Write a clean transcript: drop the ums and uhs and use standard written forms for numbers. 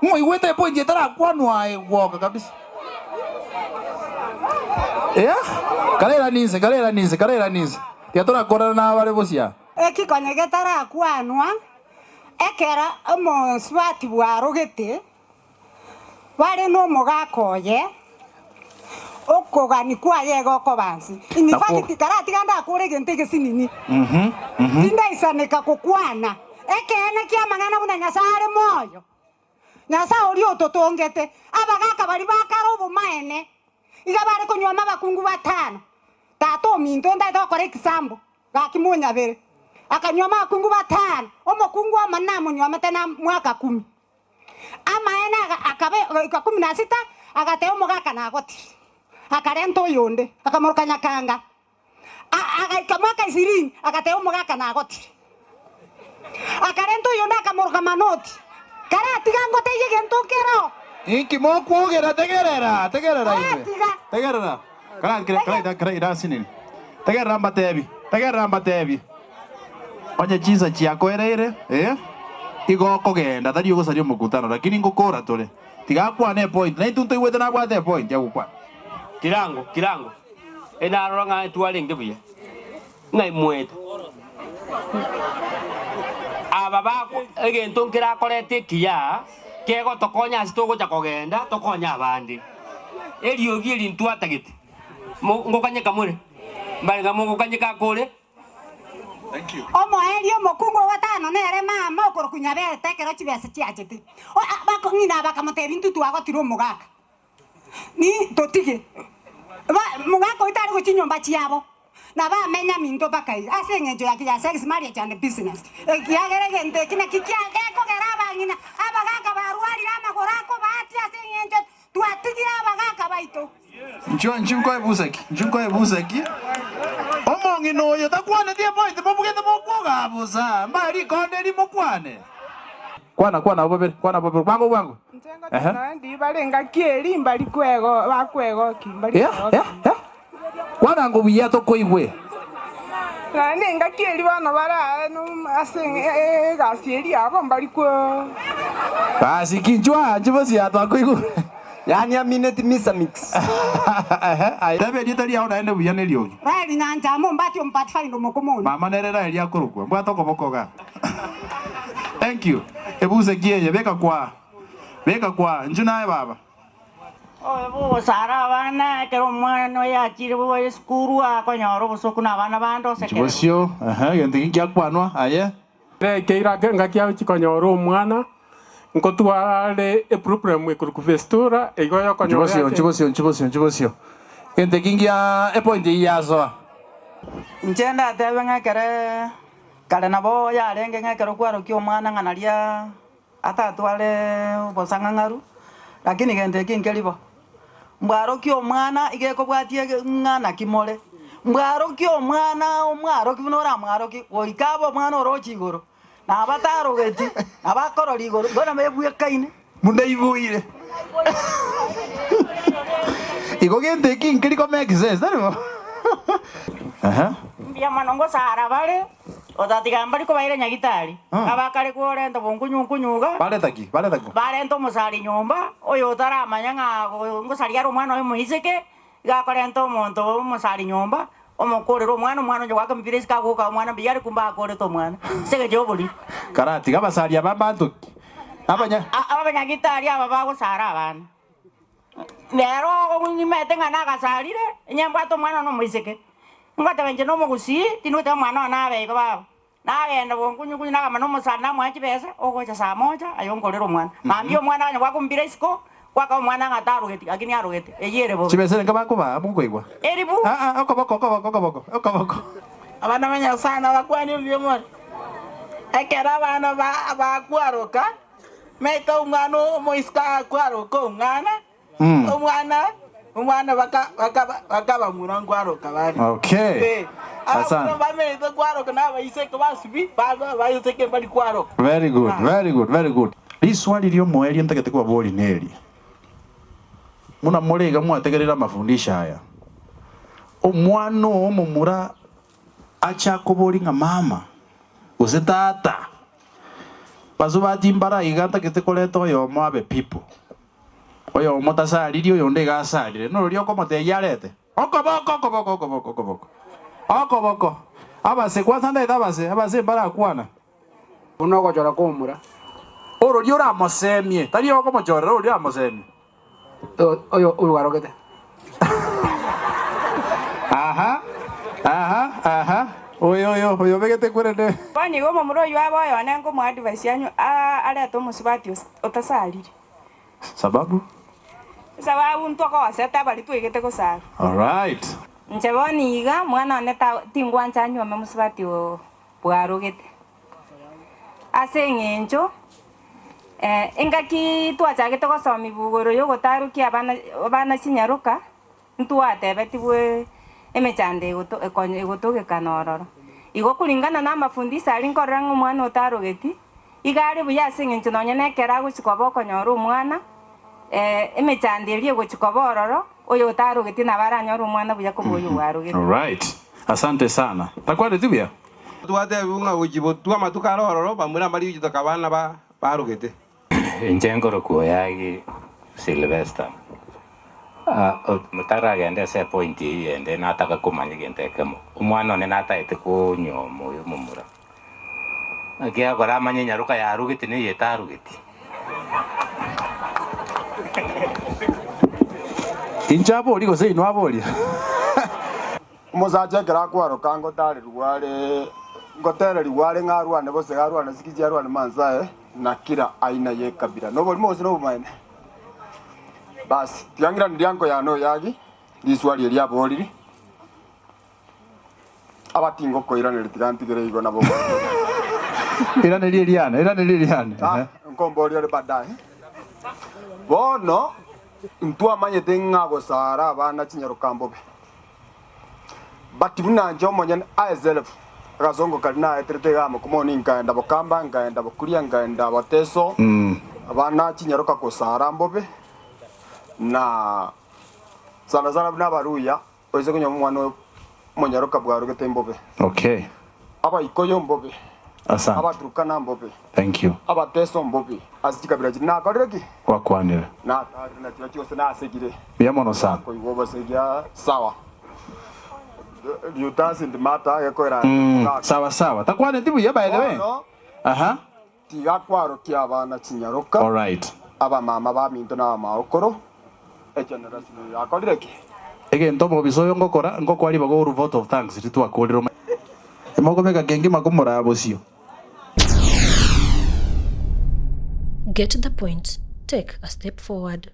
Ng'oigwete epointi etarakwanwa aye gwoka kabisa. Yeah? Karera ninse, karera ninse, karera ninse. Tiga torakorana nabare bosia. Eki konya getarakwanwa, ekero omosubati bwarogete, bare nomogaka oye, okogania kwaye igo okoba nse. In fact, karatiga ndakore egento egesinini, tindaisaneka gokwana ekeene ki'amang'ana buna Nyasae are moyo, Nyasae oria ototongete, abagaka baria ba kare obomaene, iga bare konywoma abakungu batano, tata ominto ntaete gokora ekisambo, gaki monyabere, akanywoma abakungu batano, omokungu omonene namonywomete na mwaka kumi. Amaene akaba goika kumi na sita, agateba omogaka nagotire. Akarenta oyonde, akamoroka Nyakanga. Agaika mwaka isirini, agateba omogaka nagotire. Akarenta oyonde akamoroka Manoti. Karatiga ngotebie egento nkeroo. Inki mokwogera? Tegerera, tegerera inwe. Karatiga. Tegerera. Kara, kara, kara, kara, ira asinini. Tegerera mbatebi, tegerera mbatebi. Onye chinsa chiakoereire, eh, igo okogenda, tari ogosaria omokutano, lakini ngokora tore. Tiga akwane epoint, naintwe ntoigwete nabwate epoint agokwana. Kirango, kirango, enarora ng'a etwarenge buya, ng'a imwete. Aba bako egento nkerakorete ekiya, kegotokonya ase togocha kogenda, tokonye abande. Eriogi eri ntwatagete, mo ngokanyeka more? Mbare ng'a mogokanyeka akore? Omoerio omokungu o gatano nere mama okorokwa Nyabete ekero chibesa chiachete. Ng'ina bakamotebia intwe twagotire omogaka, ni totige. Mogaka oyio tari gochia chinyomba chiabo, na bamenya minto mpaka iga ase eng'encho ya ki ya sex, marriage and business. Ekiagera egento eki naki gekogera abang'ina abagaka barwarire amagoro akobaatia ase eng'encho Twatigire abagaaka baito. Inchuo, inchuo nkoe busa ki? Inchuo nkoe busa ki? Omong'ina oyo takwaneti epoint mobugete mokwogaa bosa, mbae rikonde eri mokwane. Kwana, kwana abwo babere, kwana abwo babere, bwango bwango. Inche ngoteba nonya ndi bare engaki eria mbari kwego bakwegokia, mbari Yeah, kwegokia. yeah, yeah. Kwana ng'a obuya tokoigwe. Naende engaki eria bono bare aa ase egasi eria yabo mbari ko. Basi ki inchuo aa inchuo bosia twakoigure. Yaani amineti misa mix. Teba erieta riao naende buya neriogi. Raeli nyancha amo ombati omupathfinder omokomoni. Mama nere Raeli akorokwa. Mbwate okoboko igaa. Thank you. Ebuse ki eye? Beka kwaa. Beka kwaa. Inchuo naye baba. Oyo bogosara abana, ekero omwana oye achire bobe esukuru akonyora obosoku na abana bande osekererwe. Bosio, ehe, egento eki ngiakwanwa, aye. Ekeira ake engaki agochia konyora omwana, nkotware eproblem ekorokwa fistula, igo yokonyora Bosio, ase. bosio, bosio, bosio. Egento eki ngia epoint eyio yasoa. Inche ndatebe ng'a ekere kare nabo yarenge ng'a ekero kwarokia omwana ng'a naria Atatware obosang'ang'aru, lakini gento eki nkeri bo. Mbwarokie omwana iga ekobwatia ege ng'a naki more. Mbwarokie omwana omwaroki buna oramwarokie, goika abe omwana oroche igoro, na abatarogeti, nabo akorora igoro, igo nabo ebwekaine. Buna iboire. Igo gento eki nkeri ko make sense, tari bo? Ehe. Mbuya mono ngosara bare. Otatiga mbari kobaira nyagitari, abakare korenta bonkunyunkunyu iga, Bareta ki? Bareta ki? barenta omosari nyomba, oyo otaramanya ng'a ngosaria are omwana oye omoiseke, iga akorenta omonto omosari nyomba, omokorere omwana, omwana onye goaka emepira isiko agoka omwana mbuya are kumbe akorete omwana, ase engencho y'oboriri. Karatiga abasari aba mbanto ki? Abanya. Abanyagitari aba bagosara abana. Nero ong'imete ng'a nagasarire, onye mbwate omwana one omoiseke. Ngoteba inche nomogusii, tindi goteba omwana one abe igo baba. Nagenda bonkunyukunyu nagamba na omosani namoa chibesa, ogocha saa moja aye onkorere omwana. Mambia omwana onye gwakombira isiko, gwakaba omwana ng'a tarogeti, lakini arogete, eyio ere bobe. Chibesa ere nkabakobaa mokoigwa. Eribu. Aa, okoboko, okoboko, okoboko, okoboko. Abana ba Nyasae nabakwanie mbuya more. Ekero abana bakwaroka, Meka omwana omoiseke akwaroka omwana, omwana omwana baka baka bakabamura nkwaroka bare. Okay. Eh, abamura Asante. bamenyete kwaroka na abaiseke basubi ba- abaiseke mbari kwaroka. Very good, very good, very good. Riswali ri'omoerio ntagete kobaboria neri, Buna more iga mwategereire amafundisho aya, omwana oo omomura ache akoborie ng'a mama gose tata. Basubati mbare aiga ntagete koreta oyomo abe people. Oyomo tasariri oyonde iga asarire. Norori okomotebia arete? Okoboko, okoboko, okoboko, okoboko. Okoboko. Abase, kwanza ntagete abase, abase mbarakwana. Buna ogochora kw'omura. Ororia oramosemie, tari okomochorera, ororia oramosemie. Oyo oyoarogete. Aha, aha, aha, oyo oyo oyo obegete kwerende. Bono igo omomura oyio abe oyone nkomoa advice anywe arete omosubati otasariri. Sababu? Esababu ntokogosete abaria twaigete gosarwa. Alright. Inche bono iga, mwana one tingwancha anyuome mosubati bwarogete. Ase eng'encho engaki twachagete gosomigwa igoro y'ogotarokia abana abana chinyaroka, ntwatebetigwe emechando egoto ekonye egotogekana ororo. Igo kulingana na amafundisho aria nkorora ng'a omwana otarogeti, iga are buya ase eng'encho nonye na ekero agochia koba okonyora omwana, emechando eria egochia koba ororo, oyo otarogeti nabo aranyore omwana buya kobua oyo bwarogete. Alright. Asante sana. Takwaneti buya? Twatebiwa ng'a gochia botwa amatuko are ororo, bamura mbaria gochia toka abana barogete. Inche nkorokwa Oyagi Sylvester. Motaragenda ase epoint eyio ende nataka komanya egento ekemo, omwana one nataete konyuoma oyo omomura, naki agokora amanye enyaroka yarogete na eye etarogeti. Inche aborie gose inwe aborie? Omosacha ekero akwaroka ngotarerigwa are, ngotererigwa are ng'a arwane gose arwane sikisi arwane mansae na kira aina y'ekabira. Noborimo gose nobomaene? Basi, tiga ng'iranerie anko yane oyagi, riswali eri aboriri, aba tingokoiraneria tiga ntigere igo nabo Iraneria eriane, iraneria eriane. Ah, nkomboria ore baadaye. Bono ntwamanyete ng'a gosara abana chinyaroka mbobe. But buna inche omonyene aeself, agasongo karia naeterete iga amo komoni nkaenda bokamba, nkaenda bokuria, nkaenda boteso, abana chinyaroka kosara mbobe, na sana sana buna abaruya, oise konyora omwana oyo omonyaroka bwarogete mbobe. Okay. Abaikoyo mbobe, Asante. Abaturukana mbobe, Thank you. Abateso mbobe, ase chikabira chiria nakorire ki? Gwakwanire. Natarire na chiria chionsi nasegire. Mbuya mono sana. Nakoigwa obosegia sawa. You doesn't matter gekoira Mm, sawa sawa. Takwaneti buya by the way. Bono Aha. tiga kwarokia abana chinyaroka, Alright. abamama baminto na abamaokoro, egeneration eye yakorire ki? Egento omobisa oyo ngokora, ngokoa ribaga oru vote of thanks ritwakorire oma. Mokobeka kengima komoraa bosio. Get the point, take a step forward.